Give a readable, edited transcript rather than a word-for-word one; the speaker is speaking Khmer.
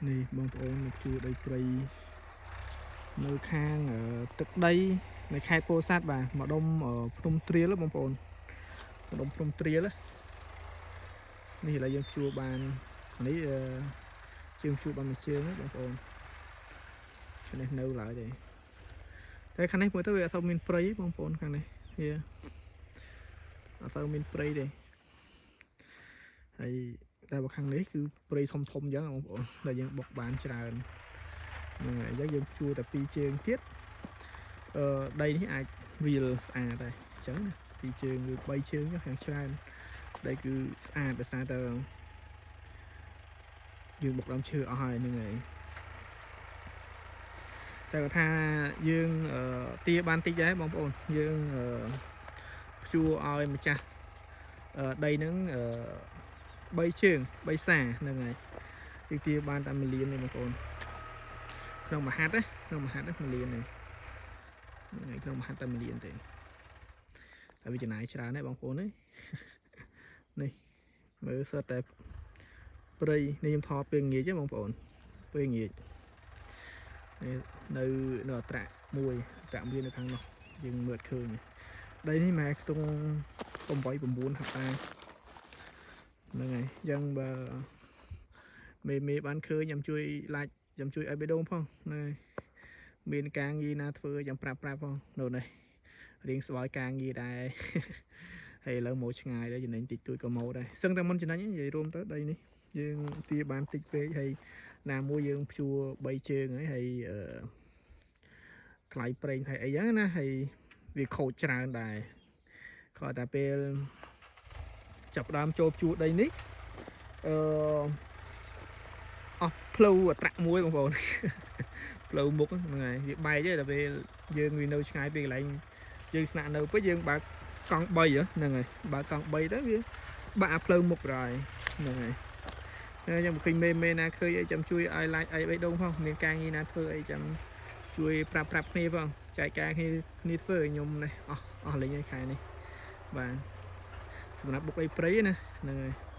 នេះបងប្អូនមកជួដីព្រៃនៅខាងទឹកដីនៅខេត្តពោធិ៍សាត់បាទម្ដុំភ្នំត្រៀលបងប្អូនម្ដុំភ្នំត្រៀលនេះឥឡូវយើងជួបាននេះជើងជួបានមួយជើងបងប្អូនខាងនេះនៅឡើយទេតែខាងនេះមើលទៅវាអត់សូវមានព្រៃទេបងប្អូនខាងនេះវាអត់សូវមានព្រៃទេហើយតែបើខាងនេះគឺព្រៃធំធំអញ្ចឹងបងប្អូនដែលយើងបុកបានច្រើនហ្នឹងហើយអញ្ចឹងយើងជួតែពីរជើងទៀតដីនេះអាចវាលស្អាតដែរអញ្ចឹងណាពីរជើងឬបីជើងចុះខាងច្រើនដីគឺស្អាតដោយសារតែយើងបុកដើមឈើអស់ហើយហ្នឹងហើយតែគាត់ថាយើងទាបានតិចដែរបងប្អូនយើងព្យួរឲ្យម្ចាស់ដីហ្នឹង3ជើង3សាហ្នឹងហើយយើងទាបានតែ1លានទេបងប្អូនក្នុងមហាត់ណាក្នុងមហាត់ណា1លានហ្នឹងហ្នឹងហើយក្នុងមហាត់តែ1លានទេតែវាចំណាយច្រើនដែរបងប្អូននេះមើលសិតតែព្រៃនេះខ្ញុំថតពេលងាកទេបងប្អូនពេលងាកនេះនៅនៅអត្រាមួយអត្រាមួយនៅខាងនោះយើងមើលឃើញដីនេះម៉ែខ្ទង់8 9ហិកតាហ្នឹងហើយអញ្ចឹងបើមេមេបានឃើញខ្ញុំជួយ like ខ្ញុំជួយឲ្យបេះដូងផងហ្នឹងហើយមានការងារណាធ្វើខ្ញុំប្រាប់ប្រាប់ផងនៅនេះរៀងស្បើយការងារដែរ ហើយឥឡូវមកឆ្ងាយដែរចំណេញតិចតួចក៏មកដែរសឹងតែមុនចំណេញនិយាយរួមទៅដីនេះយើងទាបានតិចពេកហើយណាមួយយើងព្យួរ3ជើងហើយហើយអឺថ្លៃប្រេងហើយអីចឹងណាហើយវាខូចច្រើនដែរគ្រាន់តែពេលចាប់ផ្ដើមចូលព្យួរដីនេះអឺអស់ផ្លូវអត្រាក់មួយបងប្អូន ផ្លូវមុខហ្នឹងហើយវាបែកទេដល់ពេលយើងវានៅឆ្ងាយពីកន្លែងយើងស្នាក់នៅពេកយើងបើកកង់3ហ្នឹងហើយបើកកង់3ទៅវាបាក់ផ្លូវមុខហើយហ្នឹងហើយហើយខ្ញុំឃើញមេមេណាឃើញអីចាំជួយឲ្យ like អីបីដងផងមានការងារណាធ្វើអីចាំជួយប្រាប់ប្រាប់គ្នាផងចែកការគ្នាគ្នាធ្វើខ្ញុំនេះអស់អស់លេងហើយខែនេះបាទសម្រាប់បុកអីព្រៃណាហ្នឹងហើយ។